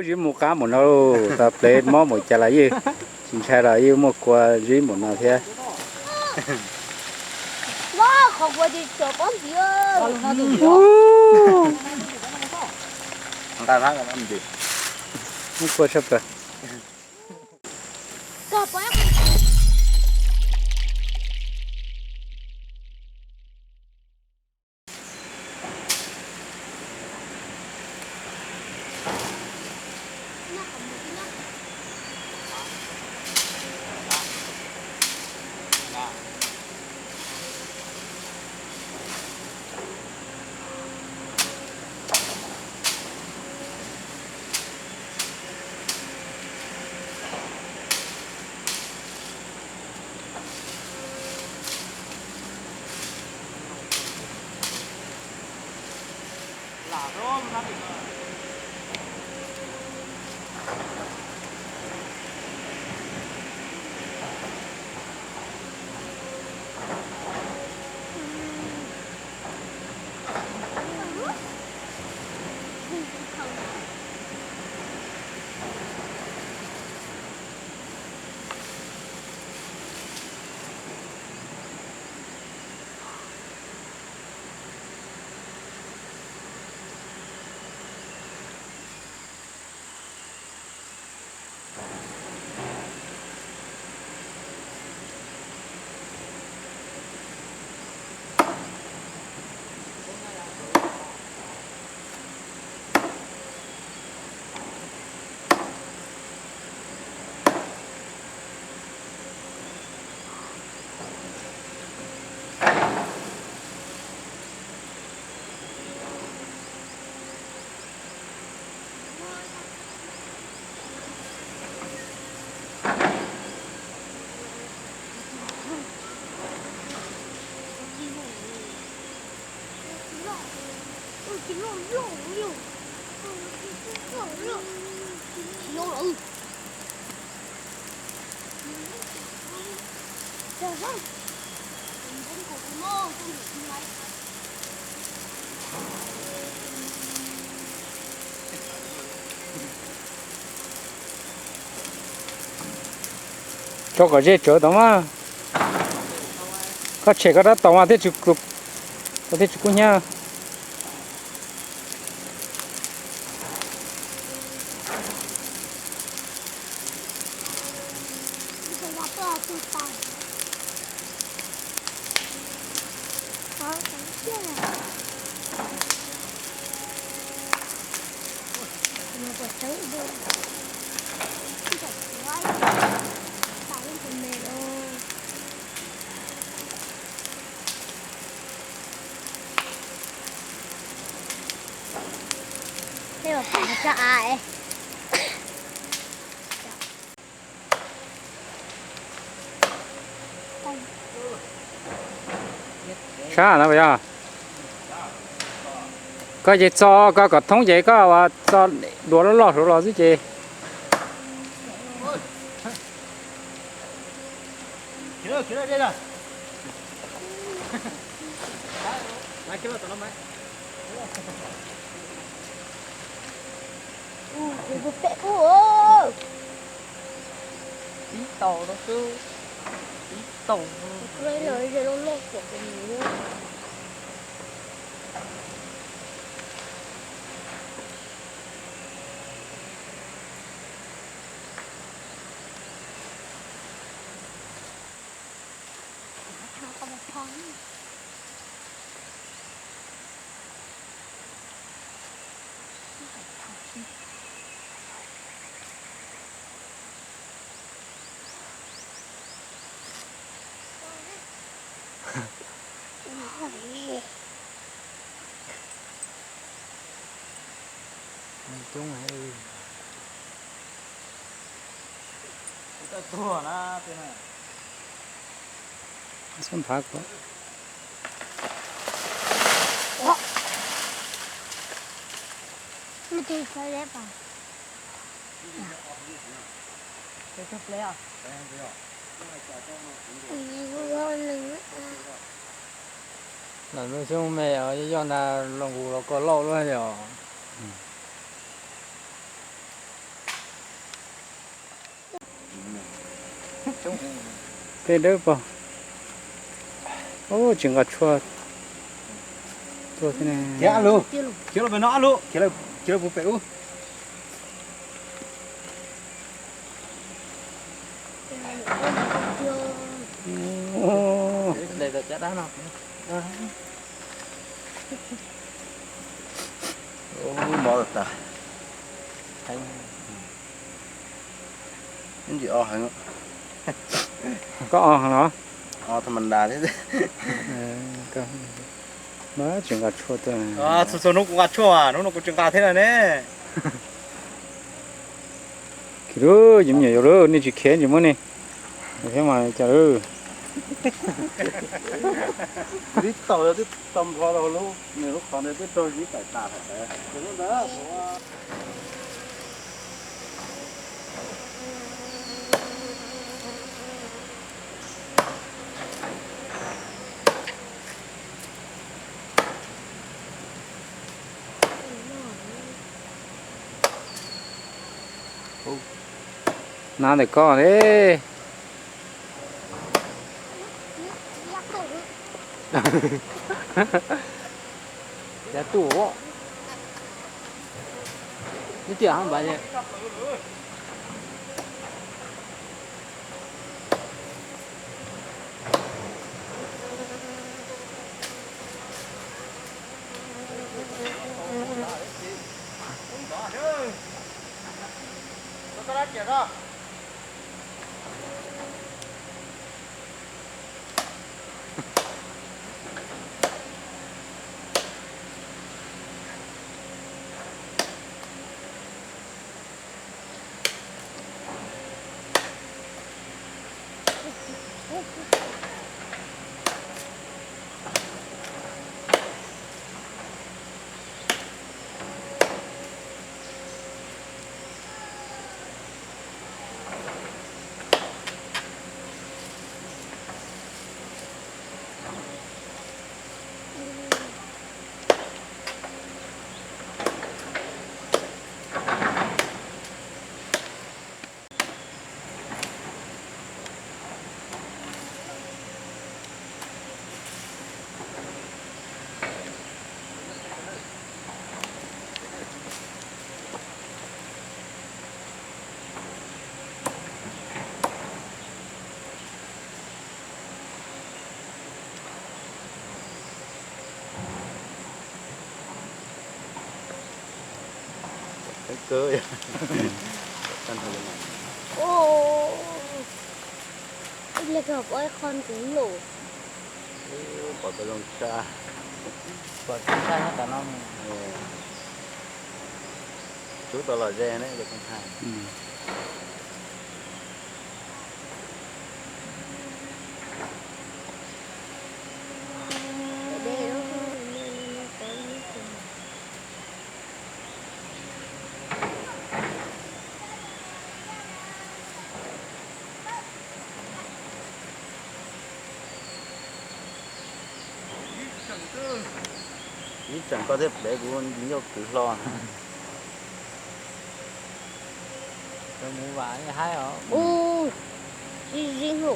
Zib mus qab npaum no, tau plev mob npaum cas los yeej tsis ntshai los yeej muaj kua zib npaum no thiab. Muaj kua tshaj plaws. Tso kom ze tsawv tau mas. Koj tshem koj rab taus mas thiaj tsis, thiaj tsis kub hnyiab. Sab no puas yog? Koj ces txo koj kom thoob ces koj txo duav loj loj hauv los xwb ces. Tib taus no xwb, tib taus no. Coob heev. Xub nphav kuv. Lam lub xyoob me yog nag los nqus los koj lauj luaj yog. Peb dawb paug. Ub, tsis nqa tshuaj tuaj thiab ne. Khiav los pem no, khiav los puag pem ub. Mov tas. Ntsis o heev. Koj o heev los? O tha ma nda thiab. Mas tsis nqa tshuaj tuaj. Txhua txhua hnub kuv nqa tshuaj, hnub no kuv tsis nqa thiab na ne. Khiav lauj, cov me nyuam yaus lauj, nej tsis khiav ces muab nej thiab mas cas lauj. Tib taug twb tau nplho rau lub, nws lub qhov ntawd twb raug zib tawm tas lawm. Na ntawm koj ne. Yav tuaj, ib tiam hab npaj. Ib leeg kawg pom ib qho ntxim lus. Pom tau zoo tshaj. Pom tau zoo tshaj nyob tom no. Rub tau los ze ne cov koom thaij. Ib tseem koj thiaj plev kuv ncauj kwv hlo. Mus vam haib os. Ub, sib zib lawm.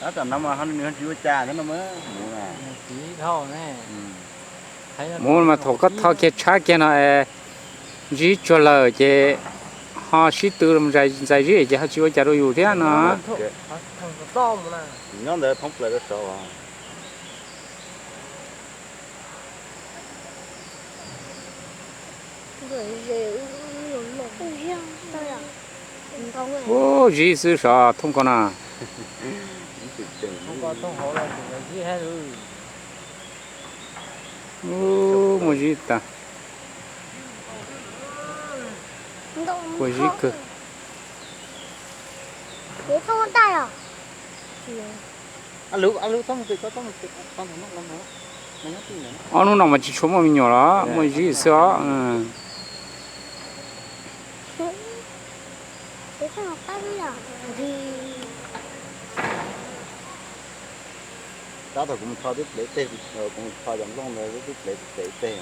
Tab tom no mas nws tsis ua cas thiab no mas mus na. Mus mas thaum koj tho kiag tshab kiag no es zib tsuag lawm ces ho sib tw ntxais zib ces ho tsis ua cas rau yus thiab no. Nyob ntawd thoob plaws rau saud. Ub, zib xwb sav thooj ko na. Ub, muaj zib tag. Kuv zib kawg. Ob hnub no mas tsis tshua muaj me nyuam los muaj zib xwb os. Tab tom kuv mus tho tib plev teg, kuv mus tho cov nplooj ntawd tib plev teg.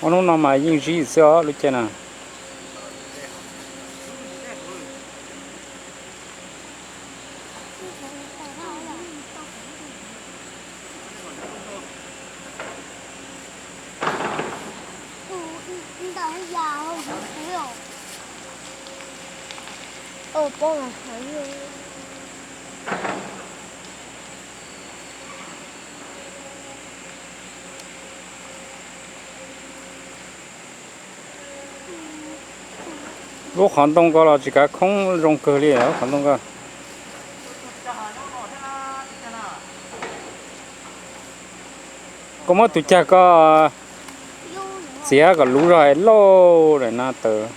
Ob hnub no mas yeej zib xwb os lub caij no. Lub qhov ntoo ko los tsis kav khoob zoo kawg li lub qhov ntoo ko. Koj muab tus cag ko txiav kom luv zog lauj, daim no tawm.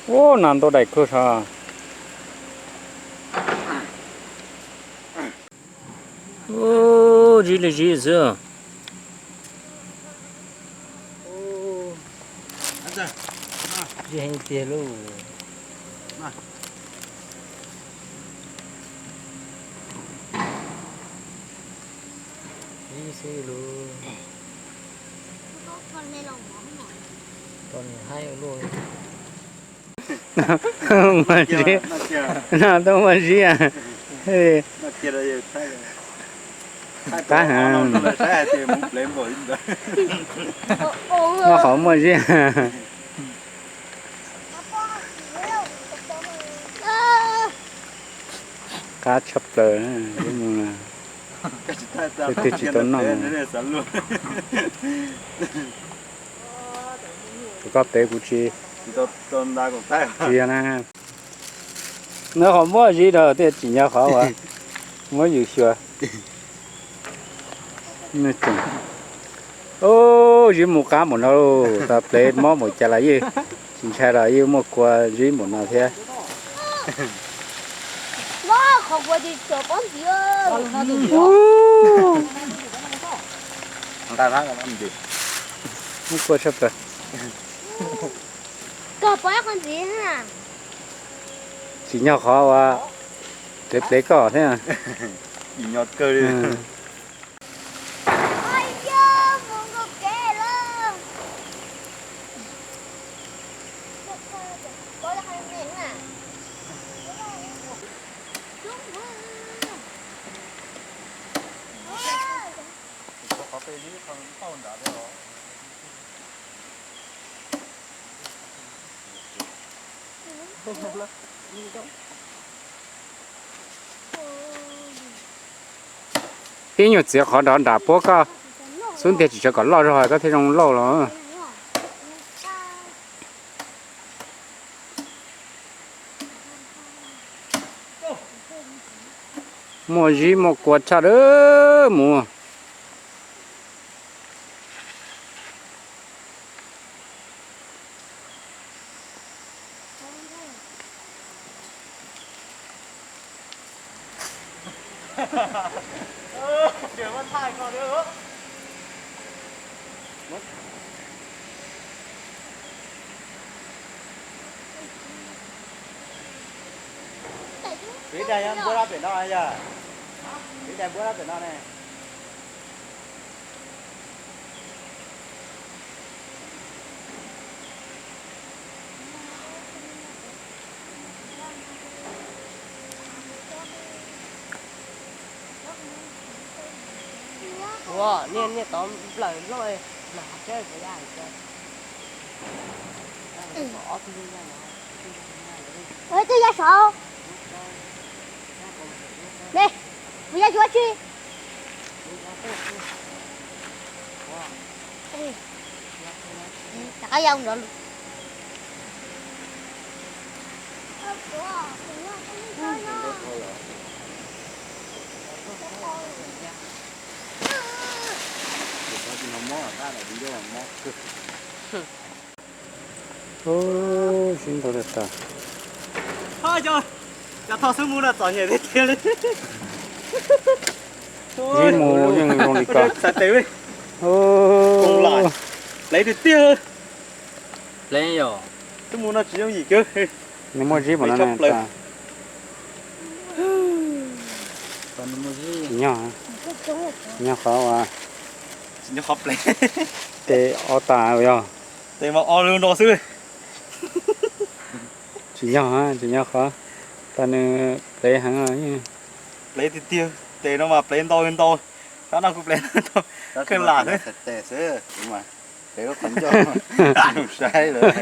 Ub, nas ntau daim kawg sav. Ub, zib li zib xwb. Zib heev tiag lauj. Zib xwb lauj. Tau nws haib ua luaj. Muaj zib, no tau muaj zib. Qab heev. Noj qhov muaj zib. Qab tshaj plaws, twb tsis tau noj. Kuv koj pem kuv tsis, tsis yog na. Noj qhov muaj zib rau thiaj tsim nyog qhov uas muab yus xyuas. Ub, zib mus qab npaum no, tas plev mob npaum cas los yeej tsis ntshai los yeej muaj kua zib npaum no thiab. Muaj kua tshaj plaws. Tsim nyog qhov uas plev plev koj thiab. Ib nyuag txiav qhov nrov nram puab koj xub ntiag tsis tsawv kom loj zog koj thiaj zoo lauj los. Muaj zib muaj kua tshaj lawm mus. Vim dais npuab rab pem no yog, vim dais npuab rab pem no ne. Ua niaj niaj tod nplawm loj, nag qhov tsheb puas yaj hais tias ob tug yaj no, twb yaj saud ne, puas yaj tsis ua tsi. Rov qab ya nrov lus. Sib ntaus tag tag. Cov thoj xub mus no txom nyem tiag tiag li. Sib mus yeej zoo li ko. Xav tes, plev tiag tiag. Twb mus no tsis yooj yim kiag. Nws muaj zib npaum no na. Tsis nyog, tsis nyog qhov uas, tsis nyog qhov plev. Tes o tas yog. Tes mas o lug nrov xwb. Tsis nyog, tsis nyog qhov, tas nws plev heev. Plev tiag tiag, tes no mas plev ntau ntau. Sab no kuj plev ntau, kheej lam xwb. Tes xwb, tes lub qhov ncauj, saib lawm.